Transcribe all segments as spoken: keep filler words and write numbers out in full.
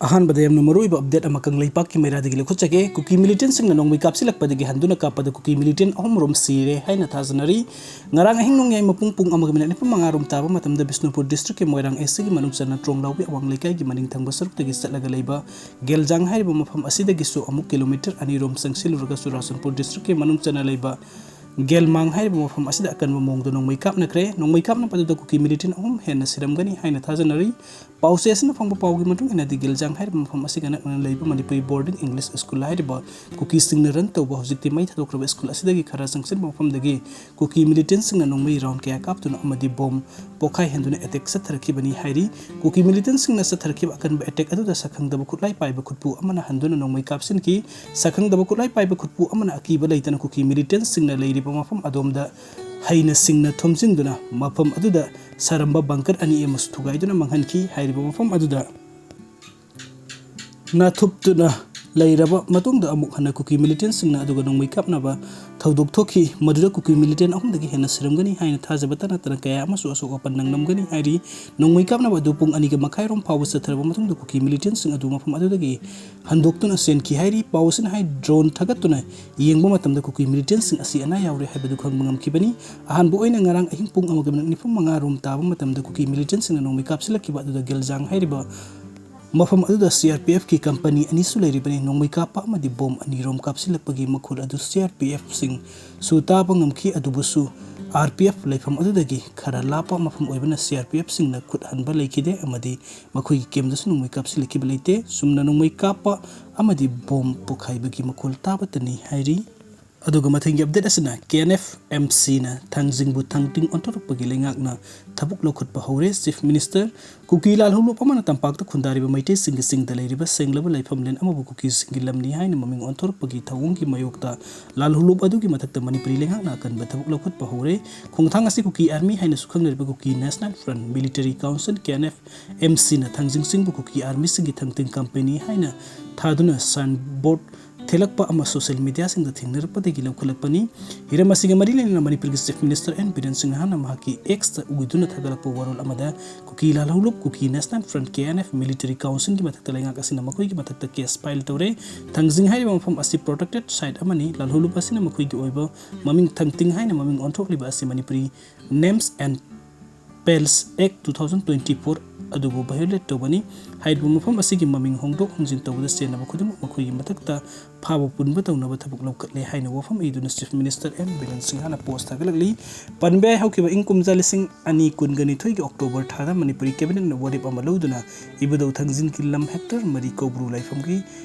ꯑꯍꯥꯟꯕꯗ ꯌꯥꯝꯅ ꯃꯔꯨꯑꯣꯏꯕ ꯑꯞꯗꯦꯠ ꯑꯃ ꯀꯪꯂꯩꯄꯥꯛꯀꯤ ꯃꯩꯔꯥꯗꯒꯤ ꯂꯧꯈꯠꯆꯒꯦ꯫ ꯀꯨꯀꯤ ꯃꯤꯂꯤꯇꯦꯟꯁꯤꯡꯅ ꯅꯣꯡꯃꯩ ꯀꯥꯞꯁꯤꯜꯂꯛꯄꯗꯒꯤ ꯍꯟꯗꯨꯅ ꯀꯥꯞꯄꯗ ꯀꯨꯀꯤ ꯃꯤꯂꯤꯇꯦꯟ ꯑꯍꯨꯝ ꯔꯣꯝ ꯁꯤꯔꯦ ꯍꯥꯏꯅ ꯊꯥꯖꯅꯔꯤ꯫ ꯉꯔꯥꯡ ꯑꯍꯤꯡ ꯅꯣꯡꯌꯥꯏ ꯃꯄꯨꯡ ꯄꯨꯡ ꯑꯃꯒ ꯃꯤꯅꯠ ꯅꯤꯐꯨ ꯃꯉꯥ ꯔꯣꯝ ꯇꯥꯕ ꯃꯇꯝꯗ ꯕꯤꯁꯅꯨꯄꯨꯔ ꯗꯤꯁꯇ꯭ꯔꯤꯛꯀꯤ ꯃꯣꯏꯔꯥꯡ ꯑꯦꯁꯤꯒꯤ ꯃꯅꯨꯡ ꯆꯟꯅ ꯇ꯭ꯔꯣꯡꯂꯥꯎꯕꯤ ꯑꯋꯥꯡ ꯂꯩꯀꯥꯏꯒꯤ ꯃꯅꯤꯡ ꯊꯪꯕ ꯁꯔꯨꯛꯇꯒꯤ ꯆꯠꯂꯒ ꯂꯩꯕ ꯒꯦꯜꯖꯥꯡ ꯍꯥꯏꯔꯤꯕ ꯃꯐꯝ ꯑꯁꯤꯗꯒꯤꯁꯨ ꯑꯃꯨꯛ ꯀꯤꯂꯣꯃꯤꯇꯔ ꯑꯅꯤ ꯔꯣꯝ ꯆꯪꯁꯤꯜꯂꯨꯔꯒ ꯆꯨꯔꯥꯆꯥꯟꯄꯨꯔ ꯗꯤꯁꯇ꯭ꯔꯤꯛꯀꯤ ꯃꯅꯨꯡ ꯆꯟꯅ ꯂꯩꯕ ꯒꯦꯜꯃꯥꯡ ꯍꯥꯏꯔꯤꯕ ꯃꯐꯝ ꯑꯁꯤꯗ ꯑꯀꯟꯕ ꯃꯑꯣꯡꯗ ꯅꯣꯡꯃꯩ ꯀꯥꯞꯅꯈ꯭ꯔꯦ꯫ ꯅꯣꯡꯃꯩ ꯀꯥꯞꯅꯕ ꯑꯗꯨꯗ ꯀꯨꯀꯤ ꯃꯤꯂꯤꯇꯦꯟ ꯑꯍꯨꯝ ꯍꯦꯟꯅ ꯁꯤꯔꯝꯒꯅꯤ ꯍꯥꯏꯅ ꯊꯥꯖꯅꯔꯤ꯫ ꯄꯥꯎꯆꯦ ꯑꯁꯤꯅ ꯐꯪꯕ ꯄꯥꯎꯒꯤ ꯃꯇꯨꯡ ꯏꯟꯅꯗꯤ, ꯒꯤꯜꯖꯥꯡ ꯍꯥꯏꯔꯤꯕ ꯃꯐꯝ ꯑꯁꯤꯒ ꯅꯛꯅꯅ ꯂꯩꯕ ꯃꯅꯤꯄꯨꯔꯤ ꯕꯣꯔꯗꯤꯡ ꯏꯪꯂꯤꯁ ꯁ꯭ꯀꯨꯜ ꯍꯥꯏꯔꯤꯕ ꯀꯨꯀꯤꯁꯤꯡꯅ ꯔꯟ ꯇꯧꯕ ꯍꯧꯖꯤꯛꯇꯤ ꯃꯩ ꯊꯥꯗꯣꯛꯈ꯭ꯔꯕ ꯁ꯭ꯀꯨꯜ ꯑꯁꯤꯗꯒꯤ ꯈꯔ ꯆꯪꯁꯤꯟꯕ ꯃꯐꯝꯗꯒꯤ ꯀꯨꯀꯤ ꯃꯤꯂꯤꯇꯦꯟꯁꯤꯡꯅ ꯅꯣꯡꯃꯩ ꯔꯥꯎꯟ ꯀꯌꯥ ꯀꯥꯞꯇꯨꯅ ꯑꯃꯗꯤ ꯕꯣꯝ ꯄꯣꯈꯥꯏꯍꯟꯗꯨꯅ ꯑꯦꯇꯦꯛ ꯆꯠꯊꯔꯛꯈꯤꯕꯅꯤ ꯍꯥꯏꯔꯤ꯫ ꯀꯨꯀꯤ ꯃꯤꯂꯤꯇꯦꯟꯁꯤꯡꯅ ꯆꯠꯊꯔꯛꯈꯤꯕ ꯑꯀꯟꯕ ꯑꯦꯇꯦꯛ ꯑꯗꯨꯗ ꯁꯛꯈꯪꯗꯕ ꯈꯨꯠꯂꯥꯏ ꯄꯥꯏꯕ ꯈꯨꯠꯄꯨ ꯑꯃꯅ ꯍꯟꯗꯨꯅ ꯅꯣꯡꯃꯩ ꯀꯥꯞꯁꯤꯟꯈꯤ꯫ ꯁꯛꯈꯪꯗꯕ ꯈꯨꯠꯂꯥꯏ ꯄꯥꯏꯕ ꯈꯨꯠꯄꯨ ꯑꯃꯅ ꯑꯀꯤꯕ ꯂꯩꯇꯅ ꯀꯨꯀꯤ ꯃꯤꯂꯤꯇꯦꯟꯁꯤꯡꯅ ꯂꯩꯔꯤꯕ ꯃꯐꯝ ꯑꯗꯣꯝꯗ ꯍꯩꯅ ꯁꯤꯡꯅ ꯊꯣꯝꯖꯤꯟꯗꯨꯅ ꯃꯐꯝ ꯑꯗꯨꯗ ꯁꯥꯔꯝꯕ ꯕꯪꯀꯔ ꯑꯅꯤ ꯑꯃꯁꯨ ꯊꯨꯒꯥꯏꯗꯨꯅ ꯃꯥꯡꯍꯟꯈꯤ꯫ ꯍꯥꯏꯔꯤꯕ ꯃꯐꯝ ꯑꯗꯨꯗ ꯅꯥꯊꯨꯞꯇꯨꯅ ꯂꯩꯔꯕ ꯃꯇꯨꯡꯗ ꯑꯃꯨꯛ ꯍꯟꯅ ꯀꯨꯀꯤ ꯃꯤꯂꯤꯇꯦꯟꯁꯤꯡꯅ ꯑꯗꯨꯒ ꯅꯣꯡꯃꯩ ꯀꯥꯞꯅꯕ ꯊꯧꯗꯣꯛ ꯊꯣꯛꯈꯤ꯫ ꯃꯗꯨꯗ ꯀꯨꯀꯤ ꯃꯤꯂꯤꯇꯦꯟ ꯑꯍꯨꯝꯗꯒꯤ ꯍꯦꯟꯅ ꯁꯤꯔꯝꯒꯅꯤ ꯍꯥꯏꯅ ꯊꯥꯖꯕꯇ ꯅꯠꯇꯅ ꯀꯌꯥ ꯑꯃꯁꯨ ꯑꯁꯣꯛ ꯑꯄꯟ ꯅꯪꯂꯝꯒꯅꯤ ꯍꯥꯏꯔꯤ꯫ ꯅꯣꯡꯃꯩ ꯀꯥꯞꯅꯕ ꯑꯗꯨ ꯄꯨꯡ ꯑꯅꯤꯒ ꯃꯈꯥꯏ ꯔꯣꯝ ꯐꯥꯎꯕ ꯆꯠꯊꯔꯕ ꯃꯇꯨꯡꯗ ꯀꯨꯀꯤ ꯃꯤꯂꯤꯇꯦꯟꯁꯤꯡ ꯑꯗꯨ ꯃꯐꯝ ꯑꯗꯨꯗꯒꯤ ꯍꯟꯗꯣꯛꯇꯨꯅ ꯆꯦꯟꯈꯤ ꯍꯥꯏꯔꯤ꯫ ꯄꯥꯎ ꯑꯁꯤꯅ ꯍꯥꯏ ꯗ꯭ꯔꯣꯟ ꯊꯥꯒꯠꯇꯨꯅ ꯌꯦꯡꯕ ꯃꯇꯝꯗ ꯀꯨꯀꯤ ꯃꯤꯂꯤꯇꯦꯟꯁꯤꯡ ꯑꯁꯤ ꯑꯅꯥ ꯌꯥꯎꯔꯦ ꯍꯥꯏꯕꯗꯨ ꯈꯪꯕ ꯉꯝꯈꯤꯕꯅꯤ꯫ ꯑꯍꯥꯟꯕ ꯑꯣꯏꯅ ꯉꯔꯥꯡ ꯑꯍꯤꯡ ꯄꯨꯡ ꯑꯃꯒ ꯃꯤꯅꯤꯠ ꯅꯤꯐꯨ ꯃꯉꯥ ꯔꯣꯝ ꯇꯥꯕ ꯃꯇꯝꯗ ꯀꯨꯀꯤ ꯃꯤꯂꯤꯇꯦꯟꯁꯤꯡꯅ ꯅꯣꯡꯃꯩ ꯀꯥꯞꯁꯤꯜꯂꯛꯈꯤꯕ ꯑꯗꯨꯗ ꯒꯦꯜꯖꯥꯡ ꯍꯥꯏꯔꯤꯕ ꯃꯐꯝ ꯑꯗꯨꯗ ꯁꯤ ꯑꯥꯔ ꯄꯤ ꯑꯦꯐꯀꯤ ꯀꯝꯄꯅꯤ ꯑꯅꯤꯁꯨ ꯂꯩꯔꯤꯕꯅꯤ꯫ ꯅꯣꯡꯃꯩ ꯀꯥꯞꯄ ꯑꯃꯗꯤ ꯕꯣꯝ ꯑꯅꯤꯔꯣꯝ ꯀꯥꯞꯁꯤꯜꯂꯛꯄꯒꯤ ꯃꯈꯣꯜ ꯑꯗꯨ ꯁꯤ ꯑꯥꯔ ꯄꯤ ꯑꯦꯐꯁꯤꯡꯁꯨ ꯇꯥꯕ ꯉꯝꯈꯤ꯫ ꯑꯗꯨꯕꯨꯁꯨ ꯑꯥꯔ ꯄꯤ ꯑꯦꯐ ꯂꯩꯐꯝ ꯑꯗꯨꯗꯒꯤ ꯈꯔ ꯂꯥꯞꯄ ꯃꯐꯝ ꯑꯣꯏꯕꯅ ꯁꯤ ꯑꯥꯔ ꯄꯤ ꯑꯦꯐꯁꯤꯡꯅ ꯈꯨꯠ ꯍꯟꯕ ꯂꯩꯈꯤꯗꯦ ꯑꯃꯗꯤ ꯃꯈꯣꯏꯒꯤ ꯀꯦꯝꯗꯁꯨ ꯅꯣꯡꯃꯩ ꯀꯥꯞꯁꯤꯜꯂꯛꯈꯤꯕ ꯂꯩꯇꯦ꯫ ꯆꯨꯝꯅ ꯅꯣꯡꯃꯩ ꯀꯥꯞꯄ ꯑꯃꯗꯤ ꯕꯣꯝ ꯄꯣꯈꯥꯏꯕꯒꯤ ꯃꯈꯣꯜ ꯇꯥꯕꯇꯅꯤ ꯍꯥꯏꯔꯤ꯫ ꯑꯗꯨꯒ ꯃꯊꯪꯒꯤ ꯑꯞꯗꯦꯠ ꯑꯁꯤꯅ ꯀꯦ ꯑꯦꯟ ꯑꯦꯐ ꯑꯦꯝ ꯁꯤꯅ ꯊꯥꯡꯖꯤꯡꯕꯨ ꯊꯥꯡꯇꯤꯡ ꯑꯣꯟꯊꯣꯔꯛꯄꯒꯤ ꯂꯩꯉꯥꯛꯅ ꯊꯕꯛ ꯂꯧꯈꯠꯄ ꯍꯧꯔꯦ꯫ ꯆꯤꯐ ꯃꯤꯅꯤꯁꯇꯔ ꯀꯨꯀꯤ ꯂꯥꯜꯍꯧꯂꯨꯞ ꯑꯃꯅ ꯇꯝꯄꯥꯛꯇ ꯈꯨꯟꯗꯥꯔꯤꯕ ꯃꯩꯇꯩꯁꯤꯡꯒꯤ ꯆꯤꯡꯗ ꯂꯩꯔꯤꯕ ꯁꯦꯡꯂꯕ ꯂꯩꯐꯝꯂꯦꯟ ꯑꯃꯕꯨ ꯀꯨꯀꯤꯁꯤꯡꯒꯤ ꯂꯝꯅꯤ ꯍꯥꯏꯅ ꯃꯃꯤꯡ ꯑꯣꯟꯊꯣꯔꯛꯄꯒꯤ ꯊꯧꯑꯣꯡꯒꯤ ꯃꯥꯌꯣꯛꯇ ꯂꯥꯜꯍꯧꯂꯨꯞ ꯑꯗꯨꯒꯤ ꯃꯊꯛꯇ ꯃꯅꯤꯄꯨꯔꯤ ꯂꯩꯉꯥꯛꯅ ꯑꯀꯟꯕ ꯊꯕꯛ ꯂꯧꯈꯠꯄ ꯍꯧꯔꯦ꯫ ꯈꯣꯡꯊꯥꯡ ꯑꯁꯤ ꯀꯨꯀꯤ ꯑꯥꯔꯃꯤ ꯍꯥꯏꯅꯁꯨ ꯈꯪꯅꯔꯤꯕ Kuki national front military council, K N F M ꯁꯤꯅ ꯊꯥꯡꯖꯤꯡ ꯆꯤꯡꯕꯨ ꯀꯨꯀꯤ ꯑꯥꯔꯃꯤꯁꯤꯡꯒꯤ ꯊꯥꯡꯇꯤꯡ ꯀꯝꯄꯦꯅꯤ ꯍꯥꯏꯅ ꯊꯥꯗꯨꯅ ꯁꯥꯏꯟ ꯕꯣꯔꯗ ꯊꯦꯜꯂꯛꯄ ꯑꯃ ꯁꯣꯁꯤꯌꯦꯜ ꯃꯤꯗꯤꯌꯥꯁꯤꯡꯗ ꯊꯦꯡꯅꯔꯛꯄꯗꯒꯤ ꯂꯧꯈꯠꯂꯛꯄꯅꯤ꯫ ꯍꯤꯔꯝ ꯑꯁꯤꯒ ꯃꯔꯤ ꯂꯩꯅꯅ ꯃꯅꯤꯄꯨꯔꯒꯤ ꯆꯤꯐ ꯃꯤꯅꯤꯁꯇꯔ ꯑꯦꯟ ꯕꯤꯔꯦꯟ ꯁꯤꯡꯍꯅ ꯃꯍꯥꯛꯀꯤ ꯑꯦꯛꯁꯇ ꯑꯣꯏꯗꯨꯅ ꯊꯥꯒꯠꯂꯛꯄ ꯋꯥꯔꯣꯜ ꯑꯃꯗ Kuki Lalhouluph, Kuki national front, K N F, military ꯀꯥꯎꯟꯁꯤꯜꯒꯤ ꯃꯊꯛꯇ ꯂꯩꯉꯥꯛ ꯑꯁꯤꯅ ꯃꯈꯣꯏꯒꯤ ꯃꯊꯛꯇ ꯀꯦꯁ ꯐꯥꯏꯜ ꯇꯧꯔꯦ꯫ ꯊꯥꯡꯖꯤꯡ ꯍꯥꯏꯔꯤꯕ ꯃꯐꯝ ꯑꯁꯤ ꯄ꯭ꯔꯣꯇꯦꯛꯇꯦꯠ ꯁꯥꯏꯠ ꯑꯃꯅꯤ꯫ ꯂꯥꯜꯍꯧꯂꯨꯞ ꯑꯁꯤꯅ ꯃꯈꯣꯏꯒꯤ ꯑꯣꯏꯕ ꯃꯃꯤꯡ ꯊꯥꯡꯇꯤꯡ ꯍꯥꯏꯅ ꯃꯃꯤꯡ ꯑꯣꯟꯊꯣꯛꯂꯤꯕ ꯑꯁꯤ ꯃꯅꯤꯄꯨꯔꯤ ꯅꯦꯝꯁ ꯑꯦꯟ ꯄꯦꯜꯁ ꯑꯦꯛ ꯇꯨ ꯊꯥꯎꯖꯟ ꯇ꯭ꯋꯦꯟꯇꯤ ꯐꯣꯔ ꯑꯗꯨꯕꯨ ꯚꯥꯏꯑꯣꯂꯦꯠ ꯇꯧꯕꯅꯤ꯫ ꯍꯥꯏꯔꯤꯕ ꯃꯐꯝ ꯑꯁꯤꯒꯤ ꯃꯃꯤꯡ ꯍꯣꯡꯗꯣꯛ ꯍꯣꯡꯖꯤꯟ ꯇꯧꯕꯗ ꯆꯦꯟꯅꯕ ꯈꯨꯗꯤꯡꯃꯛ ꯃꯈꯣꯏꯒꯤ ꯃꯊꯛꯇ ꯐꯥꯕ ꯄꯨꯟꯕ ꯇꯧꯅꯕ ꯊꯕꯛ ꯂꯧꯈꯠꯂꯦ ꯍꯥꯏꯅ ꯋꯥꯐꯝ ꯏꯗꯨꯅ ꯆꯤꯐ ꯃꯤꯅꯤꯁꯇꯔ ꯑꯦꯟ ꯕꯤꯔꯦꯟ ꯁꯤꯡꯍꯅ ꯄꯣꯁ ꯊꯥꯒꯠꯂꯛꯂꯤ꯫ ꯄꯟꯕ ꯌꯥꯏ, ꯍꯧꯈꯤꯕ ꯏꯪ ꯀꯨꯝꯖꯥ ꯂꯤꯁꯤꯡ ꯑꯅꯤ ꯀꯨꯟꯒ ꯅꯤꯊꯣꯏꯒꯤ ꯑꯣꯛꯇꯣꯕꯔ ꯊꯥꯗ ꯃꯅꯤꯄꯨꯔꯤ ꯀꯦꯕꯤꯅꯦꯠꯅ ꯋꯥꯔꯦꯞ ꯑꯃ ꯂꯧꯗꯨꯅ ꯏꯕꯨꯙꯧ ꯊꯥꯡꯖꯤꯡꯒꯤ ꯂꯝ ꯍꯦꯛꯇꯔ ꯃꯔꯤ, ꯀꯧꯕ꯭ꯔꯨ ꯂꯥꯏꯐꯝꯒꯤ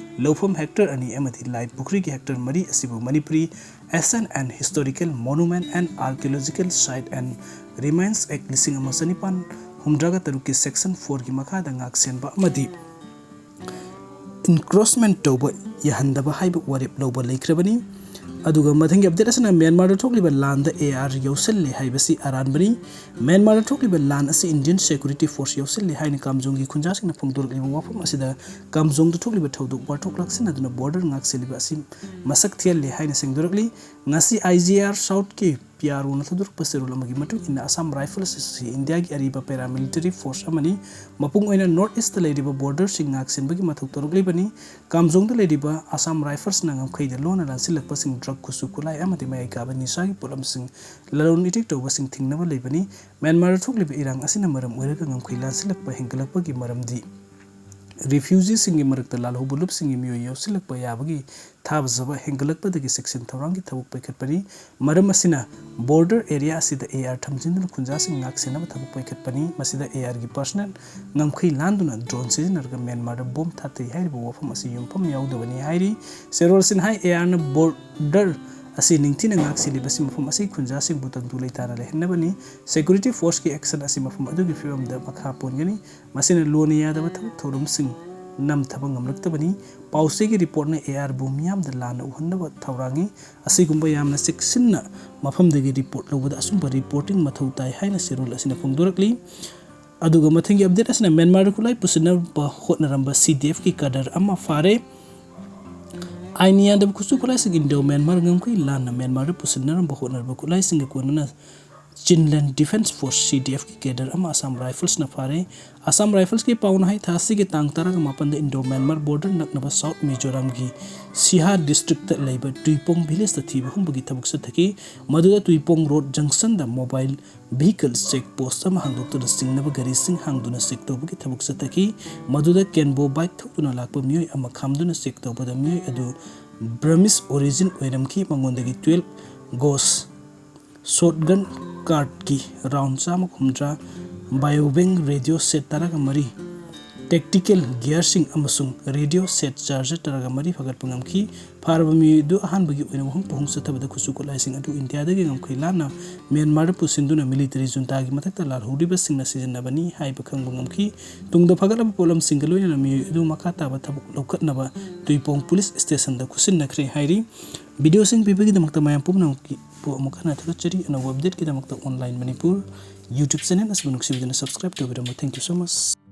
ꯂꯧꯐꯝ ꯍꯦꯛꯇꯔ ꯑꯅꯤ ꯑꯃꯗꯤ ꯂꯥꯏ ꯄꯨꯈ꯭ꯔꯤꯒꯤ ꯍꯦꯛꯇꯔ ꯃꯔꯤ ꯑꯁꯤꯕꯨ Manipuri Ancient and Historical Monument and Archaeological Site and Remains Act ꯂꯤꯁꯤꯡ ꯑꯃ ꯆꯅꯤꯄꯥꯟ ꯍꯨꯝꯗ꯭ꯔꯥꯒ ꯇꯔꯨꯛꯀꯤ ꯁꯦꯛꯁꯟ ꯐꯣꯔꯒꯤ ꯃꯈꯥꯗ ꯉꯥꯛꯁꯦꯟꯕ ꯑꯃꯗꯤ ꯏꯟꯀ꯭ꯔꯣꯆꯃꯦꯟꯠ ꯇꯧꯕ ꯌꯥꯍꯟꯗꯕ ꯍꯥꯏꯕ ꯋꯥꯔꯦꯞ ꯂꯧꯕ ꯂꯩꯈ꯭ꯔꯕꯅꯤ꯫ ꯑꯗꯨꯒ ꯃꯊꯪꯒꯤ ꯑꯞꯗꯦꯠ ꯑꯁꯤꯅ ꯃ꯭ꯌꯥꯟꯃꯥꯔꯗ ꯊꯣꯛꯂꯤꯕ ꯂꯥꯟꯗ ꯑꯦ ꯑꯥꯔ ꯌꯥꯎꯁꯜꯂꯦ ꯍꯥꯏꯕꯁꯤ ꯑꯔꯥꯟꯕꯅꯤ꯫ ꯃ꯭ꯌꯥꯟꯃꯥꯔꯗ ꯊꯣꯛꯂꯤꯕ ꯂꯥꯟ ꯑꯁꯤ ꯏꯟꯗꯤꯌꯟ ꯁꯦꯀ꯭ꯌꯨꯔꯤꯇꯤ ꯐꯣꯔꯁ ꯌꯥꯎꯁꯜꯂꯦ ꯍꯥꯏꯅ ꯀꯥꯝꯖꯣꯡꯒꯤ ꯈꯨꯟꯖꯥꯁꯤꯡꯅ ꯐꯣꯡꯗꯣꯔꯛꯂꯤꯕ ꯋꯥꯐꯝ ꯑꯁꯤꯗ ꯀꯥꯝꯖꯣꯡꯗ ꯊꯣꯛꯂꯤꯕ ꯊꯧꯗꯣꯛ ꯋꯥꯊꯣꯛ ꯂꯥꯛꯁꯤꯟꯅꯗꯨꯅ ꯕꯣꯔꯗꯔ ꯉꯥꯛꯁꯦꯜꯂꯤꯕ ꯑꯁꯤ ꯃꯁꯛ ꯊꯤꯍꯜꯂꯦ ꯍꯥꯏꯅ ꯁꯦꯡꯗꯣꯔꯛꯂꯤ꯫ ꯉꯁꯤ ꯑꯥꯏ ꯖꯤ ꯑꯥꯔ ꯁꯥꯎꯠꯀꯤ ꯄꯤ ꯑꯥꯔ ꯑꯣꯅ ꯊꯥꯗꯣꯔꯛꯄ ꯆꯦꯔꯣꯜ ꯑꯃꯒꯤ ꯃꯇꯨꯡ ꯏꯟꯅ ꯑꯁꯥꯝ ꯔꯥꯏꯐꯜꯁ ꯑꯁꯤ ꯏꯟꯗꯤꯌꯥꯒꯤ ꯑꯔꯤꯕ ꯄꯦꯔꯥꯃꯤꯂꯤꯇꯔꯤ ꯐꯣꯔꯁ ꯑꯃꯅꯤ꯫ ꯃꯄꯨꯡ ꯑꯣꯏꯅ ꯅꯣꯔꯠ ꯏꯁꯇ ꯂꯩꯔꯤꯕ ꯕꯣꯔꯗꯔꯁꯤꯡ ꯉꯥꯛꯁꯦꯟꯕꯒꯤ ꯃꯊꯧ ꯇꯧꯔꯛꯂꯤꯕꯅꯤ꯫ ꯀꯥꯝꯖꯣꯡꯗ ꯂꯩꯔꯤꯕ ꯑꯁꯥꯝ ꯔꯥꯏꯐꯜꯁꯅ ꯉꯝꯈꯩꯗ ꯂꯣꯟꯅ ꯂꯥꯟꯁꯤꯜꯂꯛꯄꯁꯤꯡ, ꯗ꯭ꯔꯒ, ꯈꯨꯠꯁꯨ ꯈꯨꯠꯂꯥꯏ ꯑꯃꯗꯤ ꯃꯌꯥꯏ ꯀꯥꯕ ꯅꯤꯁꯥꯒꯤ ꯄꯣꯠꯂꯝꯁꯤꯡ ꯂꯂꯣꯟ ꯏꯇꯤꯛ ꯇꯧꯕꯁꯤꯡ ꯊꯤꯡꯅꯕ ꯂꯩꯕꯅꯤ꯫ ꯃ꯭ꯌꯥꯟꯃꯥꯔꯗ ꯊꯣꯛꯂꯤꯕ ꯏꯔꯥꯡ ꯑꯁꯤꯅ ꯃꯔꯝ ꯑꯣꯏꯔꯒ ꯉꯝꯈꯩ ꯂꯥꯟꯁꯤꯜꯂꯛꯄ ꯍꯦꯟꯒꯠꯂꯛꯄꯒꯤ ꯃꯔꯝꯗꯤ ꯔꯤꯐ꯭ꯌꯨꯖꯤꯁꯤꯡꯒꯤ ꯃꯔꯛꯇ ꯂꯥꯜꯍꯧꯕ ꯂꯨꯞꯁꯤꯡꯒꯤ ꯃꯤꯑꯣꯏ ꯌꯥꯎꯁꯤꯜꯂꯛꯄ ꯌꯥꯕꯒꯤ ꯊꯥꯖꯕ ꯍꯦꯟꯒꯠꯂꯛꯄꯗꯒꯤ ꯆꯦꯛꯁꯤꯟ ꯊꯧꯔꯥꯡꯒꯤ ꯊꯕꯛ ꯄꯥꯏꯈꯠꯄꯅꯤ꯫ ꯃꯔꯝ ꯑꯁꯤꯅ ꯕꯣꯔꯗꯔ ꯑꯦꯔꯤꯌꯥ ꯑꯁꯤꯗ ꯑꯦ ꯑꯥꯔ ꯊꯝꯖꯤꯟꯗꯨꯅ ꯈꯨꯟꯖꯥꯁꯤꯡ ꯉꯥꯛ ꯁꯦꯟꯅꯕ ꯊꯕꯛ ꯄꯥꯏꯈꯠꯄꯅꯤ꯫ ꯃꯁꯤꯗ ꯑꯦ ꯑꯥꯔꯒꯤ ꯄꯔꯁꯅꯦꯜ ꯉꯝꯈꯩ ꯂꯥꯟꯗꯨꯅ ꯗ꯭ꯔꯣꯟ ꯁꯤꯖꯤꯟꯅꯔꯒ ꯃ꯭ꯌꯥꯟꯃꯥꯔꯗ ꯕꯣꯝ ꯊꯥꯊꯩ ꯍꯥꯏꯔꯤꯕ ꯋꯥꯐꯝ ꯑꯁꯤ ꯌꯨꯝꯐꯝ ꯌꯥꯎꯗꯕꯅꯤ ꯍꯥꯏꯔꯤ꯫ ꯆꯦꯔꯣꯜꯁꯤꯡ ꯍꯥꯏ ꯑꯦ ꯑꯥꯔꯅ ꯕꯣꯔꯗꯔ ꯑꯁꯤ ꯅꯤꯡꯊꯤꯅ ꯉꯥꯛ ꯁꯦꯜꯂꯤꯕꯁꯤ ꯃꯐꯝ ꯑꯁꯤꯒꯤ ꯈꯨꯟꯖꯥꯁꯤꯡꯕꯨ ꯇꯪꯗꯨ ꯂꯩꯇꯥꯅ ꯂꯩꯍꯟꯅꯕꯅꯤ꯫ ꯁꯦꯀ꯭ꯌꯨꯔꯤꯇꯤ ꯐꯣꯔꯁꯀꯤ ꯑꯦꯛꯁꯟ ꯑꯁꯤ ꯃꯐꯝ ꯑꯗꯨꯒꯤ ꯐꯤꯕꯝꯗ ꯃꯈꯥ ꯄꯣꯟꯒꯅꯤ꯫ ꯃꯁꯤꯅ ꯂꯣꯟꯅ ꯌꯥꯗꯕ ꯊꯕꯛ ꯊꯧꯔꯝꯁꯤꯡ ꯅꯝꯊꯕ ꯉꯝꯂꯛꯇꯕꯅꯤ꯫ ꯄꯥꯎꯆꯦꯒꯤ ꯔꯤꯄꯣꯔꯠꯅ ꯑꯦ ꯑꯥꯔꯕꯨ ꯃꯤꯌꯥꯝꯗ ꯂꯥꯟꯅ ꯎꯍꯟꯅꯕ ꯊꯧꯔꯥꯡꯉꯤ꯫ ꯑꯁꯤꯒꯨꯝꯕ ꯌꯥꯝꯅ ꯆꯦꯛꯁꯤꯟꯅ ꯃꯐꯝꯗꯒꯤ ꯔꯤꯄꯣꯔꯠ ꯂꯧꯕꯗ ꯑꯆꯨꯝꯕ ꯔꯤꯄꯣꯔꯇꯤꯡ ꯃꯊꯧ ꯇꯥꯏ ꯍꯥꯏꯅ ꯆꯦꯔꯣꯜ ꯑꯁꯤꯅ ꯐꯣꯡꯗꯣꯔꯛꯂꯤ꯫ ꯑꯗꯨꯒ ꯃꯊꯪꯒꯤ ꯑꯞꯗꯦꯠ ꯑꯁꯤꯅ ꯃ꯭ꯌꯥꯟꯃꯥꯔꯗ ꯈꯨꯠꯂꯥꯏ ꯄꯨꯁꯤꯟꯅꯕ ꯍꯣꯠꯅꯔꯝꯕ ꯁꯤ ꯗꯤ ꯑꯦꯐꯀꯤ ꯀꯥꯗꯔ ꯑꯃ ꯐꯥꯔꯦ꯫ ꯑꯥꯏꯟ ꯌꯥꯗꯕ ꯈꯨꯠꯁꯨ ꯈꯨꯠꯂꯥꯏꯁꯤꯡ ꯏꯟꯗꯣ ꯃ꯭ꯌꯥꯟꯃꯥꯔ ꯉꯝꯈꯩ ꯂꯥꯟꯅ ꯃ꯭ꯌꯥꯟꯃꯥꯔꯗ ꯄꯨꯁꯤꯟꯅꯔꯝꯕ ꯍꯣꯠꯅꯔꯕ ꯈꯨꯠꯂꯥꯏꯁꯤꯡꯒ ꯀꯣꯟꯅꯅ ꯆꯤꯟꯂꯦꯟ ꯗꯤꯐꯦꯟꯁ ꯐꯣꯔꯁ, ꯁꯤ ꯗꯤ ꯑꯦꯐꯀꯤ ꯀꯦꯗꯔ ꯑꯃ ꯑꯁꯥꯝ ꯔꯥꯏꯐꯜꯁꯅ ꯐꯥꯔꯦ꯫ ꯑꯁꯥꯝ ꯔꯥꯏꯐꯜꯁꯀꯤ ꯄꯥꯎꯅ ꯍꯥꯏ, ꯊꯥ ꯑꯁꯤꯒꯤ ꯇꯥꯡ ꯇꯔꯥꯒ ꯃꯥꯄꯟꯗ ꯏꯟꯗꯣ ꯃ꯭ꯌꯥꯟꯃꯥꯔ ꯕꯣꯔꯗꯔ ꯅꯛꯅꯕ ꯁꯥꯎꯠ ꯃꯤꯖꯣꯔꯥꯝꯒꯤ ꯁꯤꯍꯥ ꯗꯤꯁꯇ꯭ꯔꯤꯛꯇ ꯂꯩꯕ ꯇꯨꯏꯄꯣꯡ ꯚꯤꯂꯦꯖꯇ ꯊꯤꯕ ꯍꯨꯝꯕꯒꯤ ꯊꯕꯛ ꯆꯠꯊꯈꯤ꯫ ꯃꯗꯨꯗ ꯇꯨꯏꯄꯣꯡ ꯔꯣꯗ ꯖꯪꯁꯟꯗ ꯃꯣꯕꯥꯏꯜ ꯚꯤꯍꯤꯀꯜ ꯆꯦꯛ ꯄꯣꯁ ꯑꯃ ꯍꯥꯡꯗꯣꯛꯇꯨꯅ ꯆꯤꯡꯅꯕ ꯒꯥꯔꯤꯁꯤꯡ ꯍꯥꯡꯗꯨꯅ ꯆꯦꯛ ꯇꯧꯕꯒꯤ ꯊꯕꯛ ꯆꯠꯊꯈꯤ꯫ ꯃꯗꯨꯗ ꯀꯦꯟꯕꯣ ꯕꯥꯏꯛ ꯊꯧꯗꯨꯅ ꯂꯥꯛꯄ ꯃꯤꯑꯣꯏ ꯑꯃ ꯈꯥꯝꯗꯨꯅ ꯆꯦꯛ ꯇꯧꯕꯗ ꯃꯤꯑꯣꯏ ꯑꯗꯨ ꯕ꯭ꯔꯃꯤꯁ ꯑꯣꯔꯤꯖꯤꯟ ꯑꯣꯏꯔꯝꯈꯤ꯫ ꯃꯉꯣꯟꯗꯒꯤ ꯇꯨꯌꯦꯜꯞ ꯒꯣꯁ ꯁꯣꯠꯒꯟ ꯀꯥꯔꯠꯀꯤ ꯔꯥꯎꯟ ꯆꯥꯝꯃꯒ ꯍꯨꯝꯗ꯭ꯔꯥ, ꯕꯥꯏꯑꯣꯕꯦꯡ ꯔꯦꯗꯤꯑꯣ ꯁꯦꯠ ꯇꯔꯥꯒ ꯃꯔꯤ, ꯇꯦꯛꯇꯤꯀꯦꯜ ꯒꯤꯌꯔꯁꯤꯡ ꯑꯃꯁꯨꯡ ꯔꯦꯗꯤꯑꯣ ꯁꯦꯠ ꯆꯥꯔꯖꯔ ꯇꯔꯥꯒ ꯃꯔꯤ ꯐꯥꯒꯠꯄ ꯉꯝꯈꯤ꯫ ꯐꯥꯔꯕ ꯃꯤꯑꯣꯏ ꯑꯗꯨ ꯑꯍꯥꯟꯕꯒꯤ ꯑꯣꯏꯅ ꯋꯥꯍꯪ ꯄꯥꯎꯍꯪ ꯆꯠꯊꯕꯗ ꯈꯨꯠꯁꯨ ꯈꯨꯠꯂꯥꯏꯁꯤꯡ ꯑꯗꯨ ꯏꯟꯗꯤꯌꯥꯗꯒꯤ ꯉꯝꯈꯩ ꯂꯥꯟꯅ ꯃ꯭ꯌꯥꯟꯃꯥꯔꯗ ꯄꯨꯁꯤꯟꯗꯨꯅ ꯃꯤꯂꯤꯇꯔꯤ ꯖꯨꯟꯇꯥꯒꯤ ꯃꯊꯛꯇ ꯂꯥꯜꯍꯧꯔꯤꯕꯁꯤꯡꯅ ꯁꯤꯖꯤꯟꯅꯕꯅꯤ ꯍꯥꯏꯕ ꯈꯪꯕ ꯉꯝꯈꯤ꯫ ꯇꯨꯡꯗ ꯐꯒꯠꯂꯕ ꯄꯣꯠꯂꯝꯁꯤꯡꯒ ꯂꯣꯏꯅꯅ ꯃꯤꯑꯣꯏ ꯑꯗꯨ ꯃꯈꯥ ꯇꯥꯕ ꯊꯕꯛ ꯂꯧꯈꯠꯅꯕ ꯇꯨꯏꯄꯣꯡ ꯄꯨꯂꯤꯁ ꯁ꯭ꯇꯦꯁꯟꯗ ꯈꯨꯠꯁꯤꯟꯅꯈ꯭ꯔꯦ ꯍꯥꯏꯔꯤ꯫ ꯚꯤꯗꯤꯑꯣꯁꯤꯡ ꯄꯤꯕꯒꯤꯗꯃꯛꯇ ꯃꯌꯥꯝ ꯄꯨꯝꯅꯃꯛꯄꯨ ꯑꯃꯨꯛ ꯍꯟꯅ ꯊꯥꯒꯠꯆꯔꯤ꯫ ꯑꯅꯧꯕ ꯑꯞꯗꯦꯠꯀꯤꯗꯃꯛꯇ ꯑꯣꯟꯂꯥꯏꯟ ꯃꯅꯤꯄꯨꯔ ꯌꯨꯇ꯭ꯌꯨꯕ ꯆꯦꯅꯦꯜ ꯑꯁꯤꯕꯨ ꯅꯨꯡꯁꯤꯕꯤꯗꯨꯅ subscribe ꯇꯧꯕꯤꯔꯝꯃꯨ꯫ Thank you so much꯫